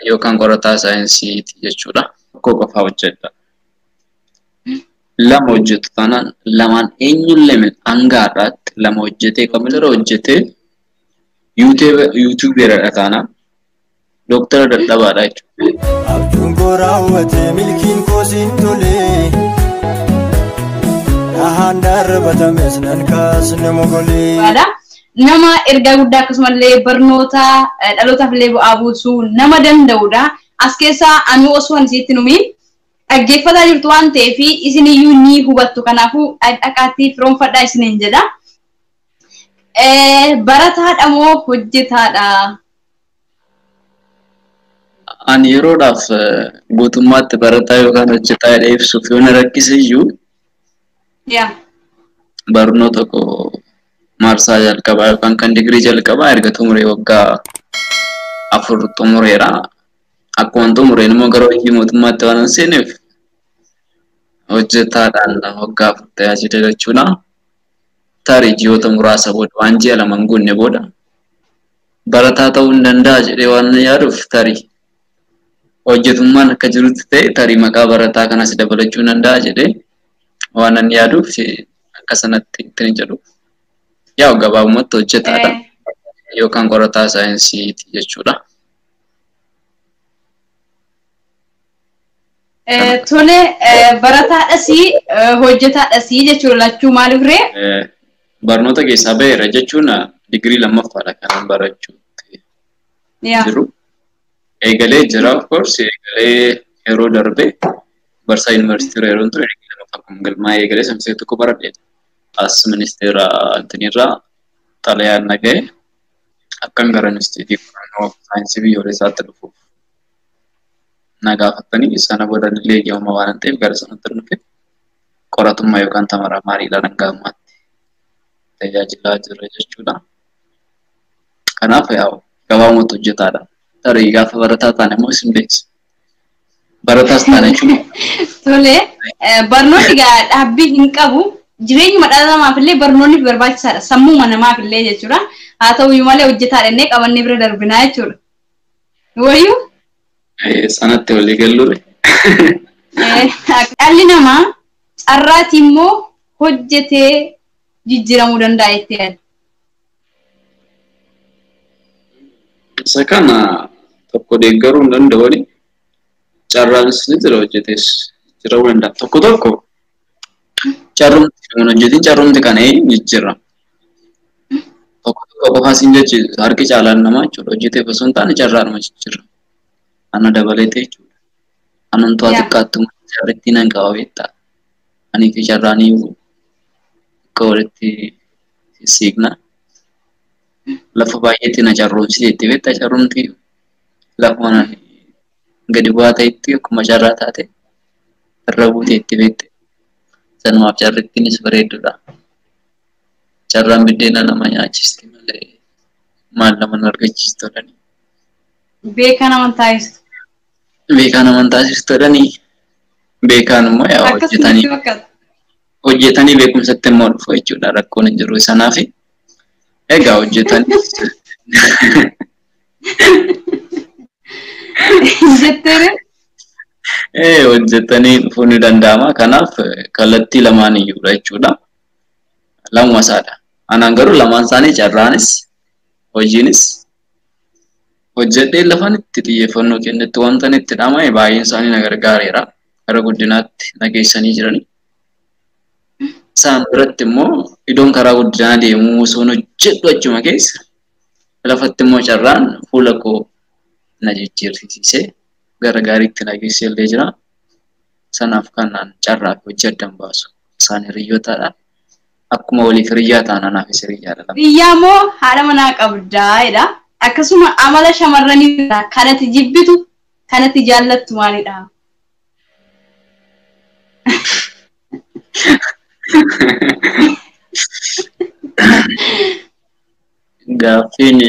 Yookaan qorataa saayinsiiti jechuudha. Tokko qofa hojjedha. Lama hojjetu taanaan lamaan eenyullee hanga har'aatti lama hojjetee kompiitara hojjetee yuutuuberadha taanaan dooktara dadhabaadha jechuudha. Abjuun koo raawwate milkiin koo siin tolee. Dhahaan darbatames nan kaasne mogolee. Nama ergaa guddaa akkasumallee barnoota dhalootaaf illee bu'aa buusuu nama danda'udha. As keessaa anuu osoo ani sitti numiin dhaggeeffataa jirtu waan ta'eef isiniyyuu ni hubattu. Kanaafuu dhaqaatti firoonfadhaa isiniin jedha. Barataadha moo hojjetaadha? Ani yeroodhaaf guutummaatti barataa yookaan hojjetaa jedhee ibsuuf yoo na rakkise iyyuu barnoota koo marsaa jalqabaa yookaan kan digirii jalqabaa erga xumuree waggaa 4 xumureera. Akkuma xumureen immoo gara hojii mootummaatti waan hin seeneef hojjetaadhaan waggaa 4 tajaajila jechuudha. Tarii ji'oota muraasa booda waan ji'a 2 hin guunne booda barataa ta'uu hin danda'a jedhee waan yaaduuf tarii hojjetummaan akka jirutti ta'e tarii maqaa barataa kanas dabalachuu hin danda'a jedhee waan an yaaduuf akka sanatti ittiin jedhu. Yaa gabaabumatti hojjetaadha yookaan qorataa saayinsiiti jechuudha. Tole barataadhas hojjetaadhas jechuudha lachuu maaliif ree? Barnoota keessaa baheera jechuun digirii lammaffaadha kanan barachuutti jiru. Eegalee jira of course eegalee yeroo darbe barsaa yuunivarsiitii yeroo ture digirii lammaffaa kun galmaa'ee eegalee semester tokko baradheera. As ministeera Antinirraa xalayaan naga'e akkan gara instituutii qorannoo saayinsii biyyoolessaatti dhufuuf na gaafatanii sana booda illee eeyyamama waan ta'eef gara sanatti dhufe qoratummaa yookaan tamaraamaariidhaan hanga ammaatti tajaajilaa jira jechuudha. Kanaaf yaa'u gabaabumatti hojjetaadha. Tarii gaafa barataa taane immoo isin beeksisa. Barataas taane jechuudha. Tole barnoonni dhaabbii hin qabu. Jireenyuma dhala namaaf illee barnoonni barbaachisaadha. Sammuma namaaf illee jechuudha. Haa ta'uyyuu malee hojjetaadha innee qabannee bira darbinaa jechuudha. Wayyuu? Sanatti walii galluure. Dhalli namaa carraatii immoo hojjetee jijjiiramuu danda'a jettee yaadda. Isa kana tokko deeggaruu hin danda'u. Carraanis ni jira hojjetees jijjiiramuu danda'a. Tokko tokko carrumti kan hojjetin carrumti kana jijjiirama. Tokko tokko qofaas hin jechiisu harki caalaan namaa jechuudha. Hojjeteef osoo hin taane carraanuma jijjiirama. Ana dabalatee jechuudha. Anumtuu xiqqaattu carrittiin nan qaba beektaa. Anii fi carraanii akka walitti sissiiqna. Lafa baay'eetti na carroomsiteetti beektaa carrumti lafa gadi bu'aa ta'etti akkuma carraa taate irra buuteetti beekte. Sanumaaf carrittiinis bareedduudha. Carraan biddeena nama nyaachisti malee maal nama nu argachiistu jedhanii. Beekaa nama taasistu. Beekaa nama taasistu jedhanii. Beekaan immoo yaa hojjetanii hojjetanii beekumsatti immoo dhufu jechuudha rakkoon hin jiru sanaaf. Egaa hojjetanii. Jetteere? Hojjetanii dhufuu ni danda'ama. Kanaaf kallattii lamaan iyyuudha jechuudha. Lamuma isaadha. Anaan garuu lamaan isaanii carraanis hojiinis hojjedhee lafan itti xiyyeeffannoo kennetti wanta itti dhama'e baay'een isaanii na gargaareera. Gara guddinaatti na geessanii jirani. Isaan biratti immoo iddoon karaa guddinaa deemuu osoo hojjedhu achuma keessa lafatti immoo carraan fuula koo na jijjiirsiisee gara gaariitti na geessee illee jira. Sanaaf kanaan carraa fi hojii addan baasu. Isaan hiriyyootadha. Akkuma waliif hiriyyaa ta'an anaafis hiriyyaadha. Hiriyyaa moo haadha manaa qabdaa jedha. Akkasuma amala shamarranii kanatti jibbitu kanatti jaallattu maalidha? Gaaffiin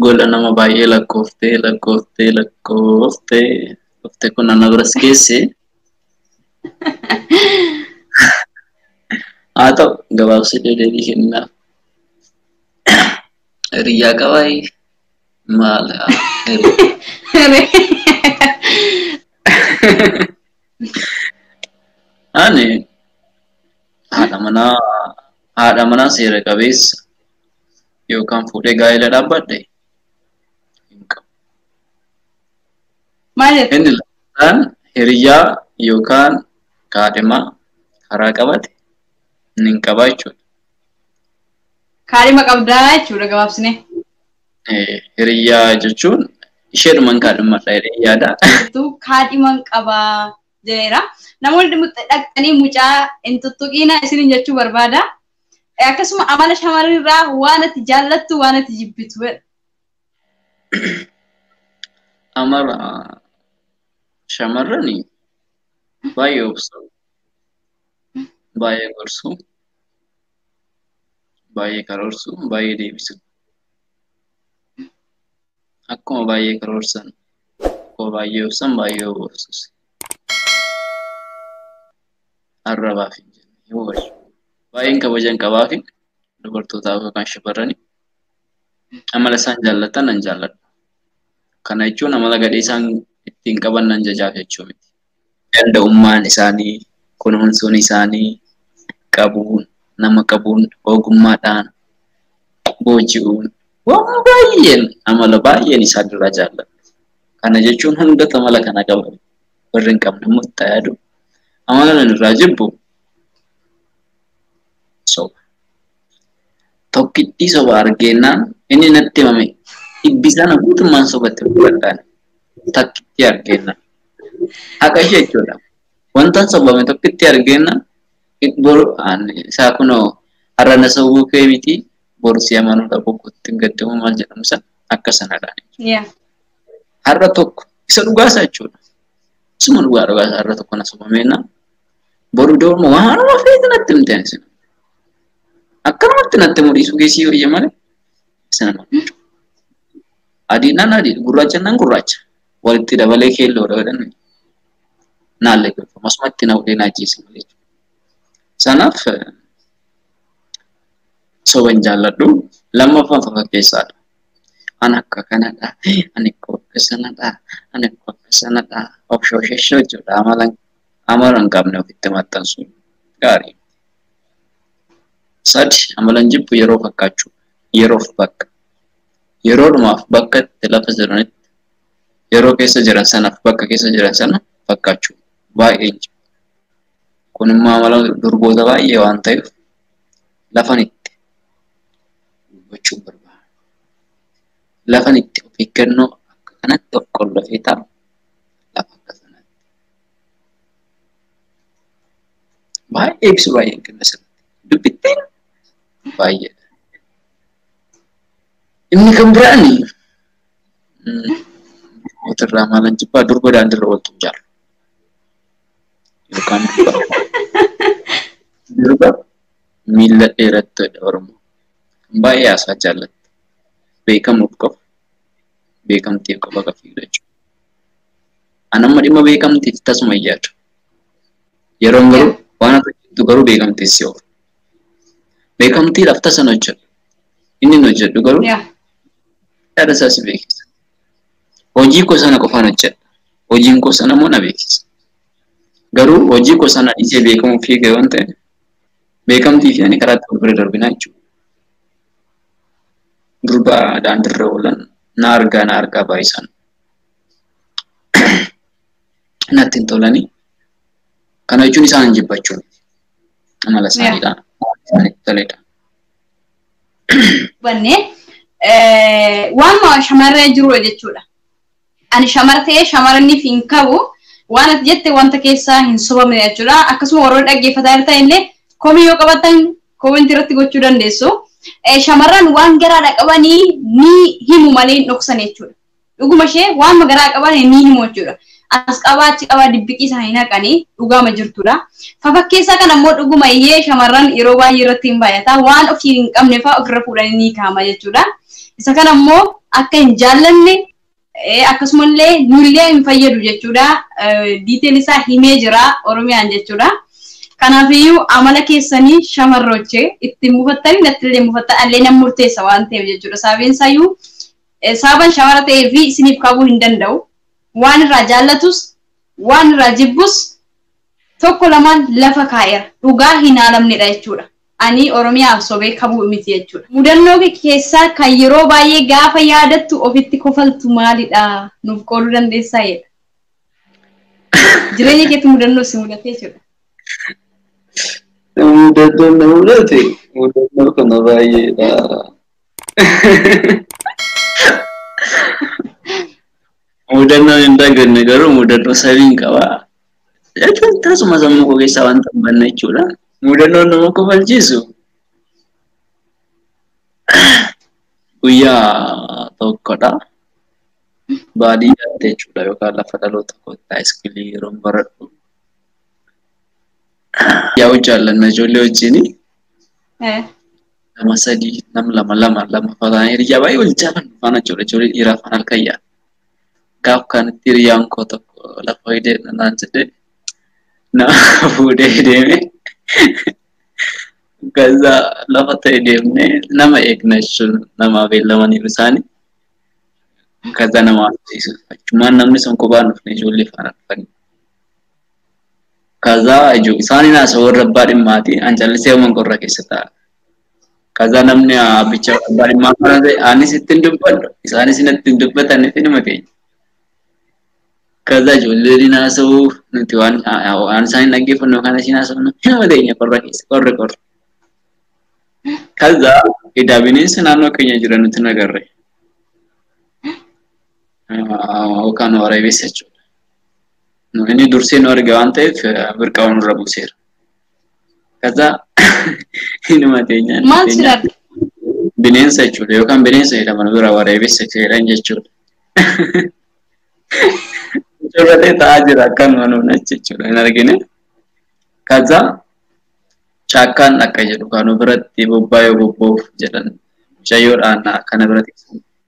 gola nama baay'ee lakkooftee lakkooftee lakkooftee dhufte kun ana biras geesse. Haa ta'u gabaabsidee deebii kennaaf. Hiriyyaa qabaa maal Ani haadha manaa seera qabeessa yookaan fuudhee gaa'ela dhaabbadhe hin qabu. Maal jette? Inni lammaffaan hiriyaa yookaan kaadhimaa karaa qabate ni hin qabaa jechuudha. Kaadhima qabdaa jechuudha gabaabsinee. Hiriyaa jechuun isheedhumaan kaadhimadha jedhee yaada. Kaadhiman qabaa jedheera. Namoonni dhaqxanii mucaa hin tuttuqiina isiniin jechuu barbaada. Akkasuma amala shamarrirraa waan ati jaallattu waan ati jibbitu. Amala shamarranii baay'ee obsu, baay'ee gorsu, baay'ee karoorsu, baay'ee deebisu. Akkuma baay'ee karoorsan, akkuma baay'ee obsan, baay'ee obsus. Arrabaaf hin jenne yoo wayyu. Baay'een kabajan qabaa fi dubartootaaf yookaan shamarranii amala isaan jaallatan nan jaalladha. Kana jechuun amala gadhee isaan ittiin qaban nan jajaaf jechuu miti. Danda'ummaan isaanii, kunuunsuun isaanii, qabuun, nama qabuun, ogummaadhaan, booji'uun, waan baay'een amala baay'een isaan irraa jaalladha. Kana jechuun hundatu amala kana qaba. Warri hin qabne immoo itti yaadu. Amala nan irraa jibbu soba. Tokkittii soba argeennaan inni natti himame dhibbi sana guutummaan sobatti fudhadhaan takkittii argeennaan. Haqa ishee jechuudha. Wanta sobame tokkitti argeennaan boru isaa kunoo har'a na sobuu kee miti boru si amanuu dhabuu kootti hin gaddamu maal jedhamu sana akka sanadhaan. Har'a tokko isa dhugaasaa jechuudha. Isuma dhugaa dhugaasaa har'a tokko na sobameenna boru doorma waanuma feete natti himte ani sana. Akkanumatti natti mul'isuu keessi wayya malee isa nama. Adiinaan adii gurraachanaan gurraacha walitti dabalee keelloodha jedhan naallee galfama asumatti na ulee na ajjeesa malee. Sanaaf soba hin jaalladhu. Lammaffaan fakkeessaadha. Ani akka kanadha, ani akka sanadha, ani akka sanadha. Of shoosheshoo jechuudha. Amala hin qabne ofitti maxxansuun gaarii. Sadi amala hin jibbu yeroo fakkaachuu. Yeroof bakka. Yeroodhumaaf bakka itti lafa jiranitti yeroo keessa jiran sanaaf bakka keessa jiran sana fakkaachuu baay'ee hin jibbu. Kun immoo amala durboota baay'ee waan ta'eef lafan itti dubbachuu barbaada. Lafan itti of eeggannoo akka kanatti of qollofee taa'u lafa akka sanatti. Baay'ee ibsu baay'ee kenna sirriitti. Dubbittiin baay'eedha. Inni kan biraani mootirraa maalan jibbaa durba daandiirra ooltu hin jaallu. Yookaan durba miilla dheerattuudha Oromoo. Baay'ee haasaa jaallatti. Beekamuuf qofa. Beekamtiif qofa kan fiigdu jechuudha. Ani amma dhimma beekamtiif tasuma hin yaadu. Yeroon garuu waan ati hojjettu garuu beekamtiif si oola. Beekamtiidhaaf tasa hin hojjedhu. Inni hin hojjedhu garuu yaada isaa si beeksisa. Hojii koo sana qofaan hojjedha. Hojiin koo sana immoo na beeksisa. Garuu hojii koo sana dhiisee beekamuuf fiiga yoo ta'e beekamtii fi ani karaa itti wal bira darbinaa jechuudha. Durba daandiirra oolan na argaa baay'isan. Natti hin tolanii. Kana jechuun isaan hin jibbachuu miti. Amala isaaniidha. Isaanitti toledha. Bannee waan shamarree jirudha jechuudha. Ani shamara ta'ee shamarraniif hin qabu waan ati jette wanta keessaa hin sobamne jechuudha. Akkasuma warroonni dhaggeeffataa jirtan illee komii yoo qabaatan koomentii irratti gochuu dandeessu. Shamarran waan garaadha qabanii ni himu malee hin dhoksan jechuudha. Dhuguma ishee waan garaa qaban ni himu jechuudha. As qabaa achi qabaa dibbiqii isaanii naqanii dhugaama jirtudha. Fafakkeessaa kana immoo dhuguma iyyee shamarran yeroo baay'ee irratti hin baay'ata. Waan ofii hin qabne fa'aa ofirra fuudhanii ni kaa'ama jechuudha. Isa kana immoo akka hin jaallanne akkasumallee nullee hin fayyadu jechuudha. Diiteel isaa himee jira Oromiyaan jechuudha. Kanaafiyyuu amala keessanii shamarrochee ittiin mufattanii nattillee mufattan allee nan murteessa waan ta'eef jechuudha. Sababiin isaayyuu Sababan shamara ta'ee fi isiniif qabuu hin danda'u. Waan irraa jaallatus waan irraa jibbus tokko lamaan lafa kaa'eera. Dhugaa hin haalamnedha jechuudha. Ani Oromiyaaf sobee qabuu miti jechuudha. Mudannoo kee keessaa kan yeroo baay'ee gaafa yaadattu ofitti kofaltu maalidha? Nuuf qooduu dandeessaa jedha. Jireenya keetti mudannoo si mudate jechuudha. Mudannoon na mudate mudannoo kana baay'eedha. Mudannoon hin daganne garuu mudannoo sadiin qaba. Jechuun tasuma sammuu koo keessaa wanta hin banne jechuudha. Mudannoon nama kofalchiisu guyyaa tokkodha. Baadiyyaatti jechuudha yookaan lafa dhaloota kootti haayiskoolii yeroo baradhu. Yaa'u jaallanna ijoollee wajjini. Nama sadii, nama lama lama lama fataan hiriyaa baay'ee wal jaallannu faana jechuudha. Ijoollee dhiiraa faana halkan yaa'a. Gaaf kanatti hiriyaan koo tokko lafa hidhee naan jedhee na fuudhee deeme. Gaza lafa ta'e deemnee nama eegna jechuun nama beellamaniiru isaanii. Kaza nama horsiisu. Achumaan namni sun kophaan dhufne ijoollee faana dhufanii. Kaza isaanii haasa'u warra abbaa dhimmaati. An callisee uuman qorra keessa taa'a. Kaza namni abbicha abbaa dhimmaa faana ta'e anis ittiin dubbadhu isaanis natti hin dubbatan itti nima keenya. Kaza ijoolleen haasa'u nuti waan isaan hin dhaggeeffannu yookaan isiin haasa'u nama teenya qorra keessa qorri qorra. Kaza edaa bineensa naannoo keenya jiran nuti hin agarre. Yookaan waraabessa jechuudha. Inni dursee nu arge waan ta'eef birqaa nurra buuseera. Kaza inuma teenya. Maal si arge? Bineensa jechuudha yookaan bineensa jedhama nu bira waraabessa jedhan jechuudha. Curratee taa'aa jira akkanuma nuun achi jechuudha hin argine. Kaza caakkaan akka jedhu kan nu biratti bobbaayoo bobboof jedhan mucayyoodhaan akkana biratti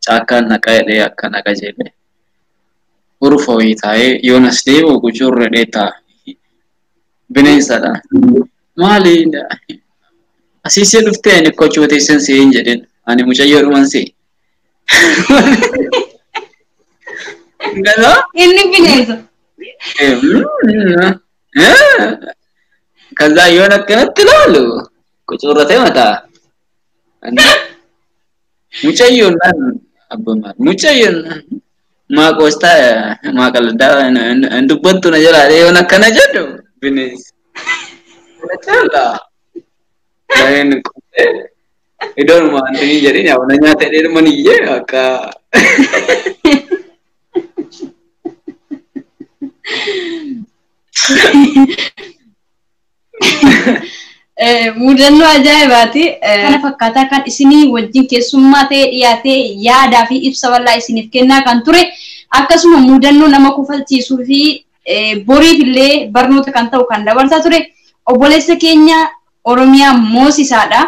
caakkaan naqa jedhee akka naqa jedhee. Urufa wayii taa'ee yoon as deemu qucurre taa'a. Bineensadha. Maali asiisee dhuftee ani kochuu teessan si'ee hin jedhin ani mucayyoodhuman si'e. Gaza? Inni bineensa. Kaza yoon akkanatti ilaalu qucurratee mataa. Mucayyoon naan abbaa mucayyoon maa qoostaa maa qalladdaa hin dubbattu na jalaa yoon akkana jedhu bineensi. Kana caalaa. Baay'een qotee iddoonuma wanti jedheen yaa na nyaata jedhee iyyee akka. Mudannoo ajaa'ibaati. Kana fakkaataa kan isinii wajjin keessummaa ta'ee dhiyaatee yaadaa fi ibsa bal'aa isiniif kennaa kan ture akkasuma mudannoo nama kofalchiisuu fi boriif illee barnoota kan ta'u kan dabarsaa ture obboleessa keenya Oromiyaa Moosisaadha.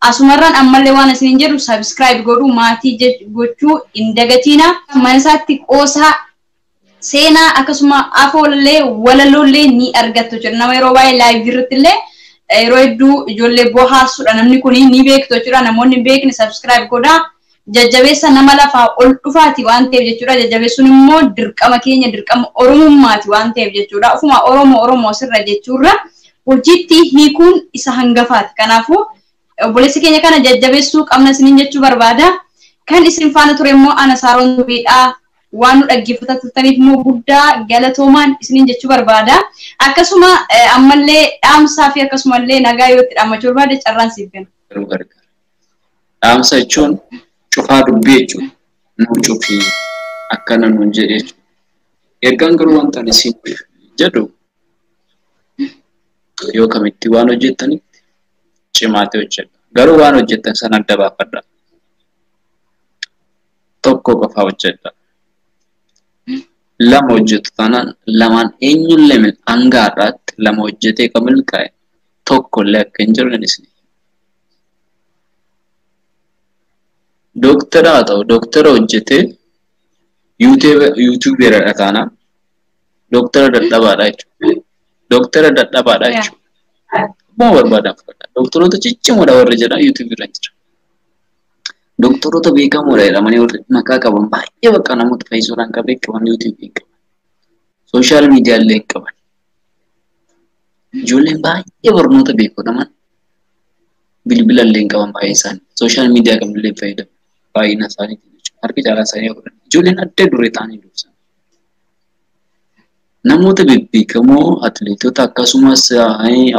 Asumarraan ammallee waan isiniin jedhu subscribe godhuu maatii gochuu hin dagatiina. Mana isaatti qoosaa seenaa akkasuma afoollee walaloolee ni argattu jechuudha. Nama yeroo baay'ee live irratti illee yeroo hedduu ijoollee bohaarsuudha namni kun ni beektu jechuudha. Namoonni hin beekne subscribe godhaa. Jajjabeessa nama lafaa ol dhufaati waan ta'eef jechuudha. Jajjabeessuun immoo dirqama keenya dirqama Oromummaati waan ta'eef jechuudha. Ofuma Oromoo Oromoo sirra jechuurra hojiitti hiikuun isa hangafaati. Kanaafuu obboleessi keenya kana jajjabeessuu qabna isiniin jechuu barbaada. Kan isin faana ture immoo ana Saaroon Tubiidha. Waan nu dhaggeeffataa turtaniif immoo guddaa galatoomaan isiniin jechuu barbaada. Akkasuma ammallee dhaamsaa fi akkasumallee nagaa yoo itti dhaammachuu barbaade carraan siif kenna. Garuu gargaara. Dhaamsa jechuun cufaa dubbii jechuudha. Nuu cufii akkana nuun jedhe jechuudha. Ergaan garuu wanta ani isiniif jedhu yoo kamitti waan hojjettanitti cimaatee hojjedha. Garuu waan hojjettan sana adda baafadha. Tokko qofa hojjedha. Lama hojjetu taanaan lamaan eenyullee hanga har'aatti lama hojjetee kan milkaa'e tokkollee akka hin jirre isin. Dooktara haa ta'u dooktara hojjetee yuutuuberadha taanaan dooktara dadhabaadha jechuudha. Dooktara dadhabaadha jechuudha. Akkuma barbaadan fudhadha. Dooktoroota ciccimoodha warri jedhan yuutuubii irra jira. Doktoroota beekamoodha jedhamanii warri maqaa qaban baay'ee bakka namoota fayyisuudhaan kan beekaman yuutuubii hin qaban. Sooshaal miidiyaa illee hin qaban. Ijoolleen baay'ee barnoota beekaman bilbila illee hin qaban baay'ee isaanii. Sooshaal miidiyaa kamillee hin fayyadamu baay'ina isaaniitiin jechuudha. Harki caalaa isaanii yoo godhan ijoolleen adda duree ta'anii dursan. Namoota bebbeekamoo atileetota akkasumas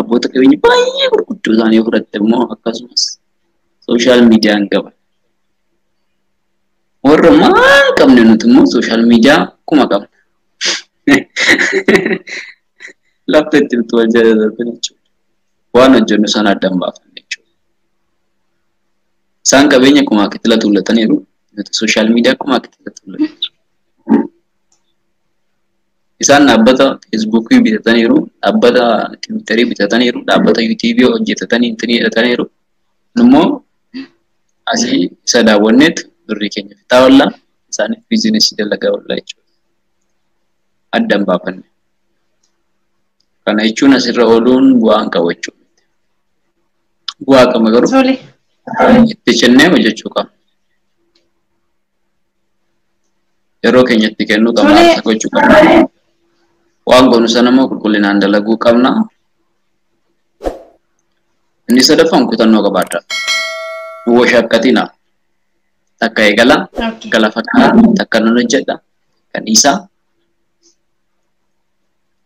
abboota qabeenyaa baay'ee gurguddoo isaanii yoo fudhatte immoo akkasumas sooshaal miidiyaa hin qaban. Warra maal qabne nuti immoo sooshaal miidiyaa kuma qabna. Lafti itti bitu wal jala darban jechuudha. Waan hojjennu sana adda hin baafanne jechuudha. Isaan qabeenya kumaa kitila tuullataniiru. Nuti sooshaal miidiyaa kumaa kitila tuullataniiru. Isaan dhaabbata feesbuukii bitataniiru, dhaabbata tiwiitarii bitataniiru, dhaabbata yuutuubii hojjetatanii ittiin hidhataniiru. Immoo asii isa daawwanneet birrii keenya fixaa oolla isaaniif biizinesii dalagaa oolla jechuudha. Adda hin baafanne. Kana jechuun asirra ooluun bu'aa hin qabu jechuudha. Bu'aa qaba garuu itti cimnee hojjechuu qabna. Yeroo keenya itti kennuu qabna, aarsaa gochuu qabna. Waan goonu sana immoo qulqullinaan dalaguu qabna. Inni sadaffaan kutannoo qabaadha. Nu shakkatina. Takka eegala, takka lafa kaa'a, takka nan hojjedha, kan dhiisaa.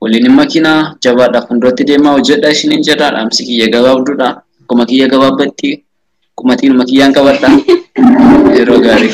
Waliin hin makiinaa jabaadhaa fuulduratti deemaa hojjedha isiniin jedha. Dhaamsi kiyya gabaabduudha. Akkuma kiyya gabaabbatti, akkuma kiyyaan qabadha. Yeroo gaarii.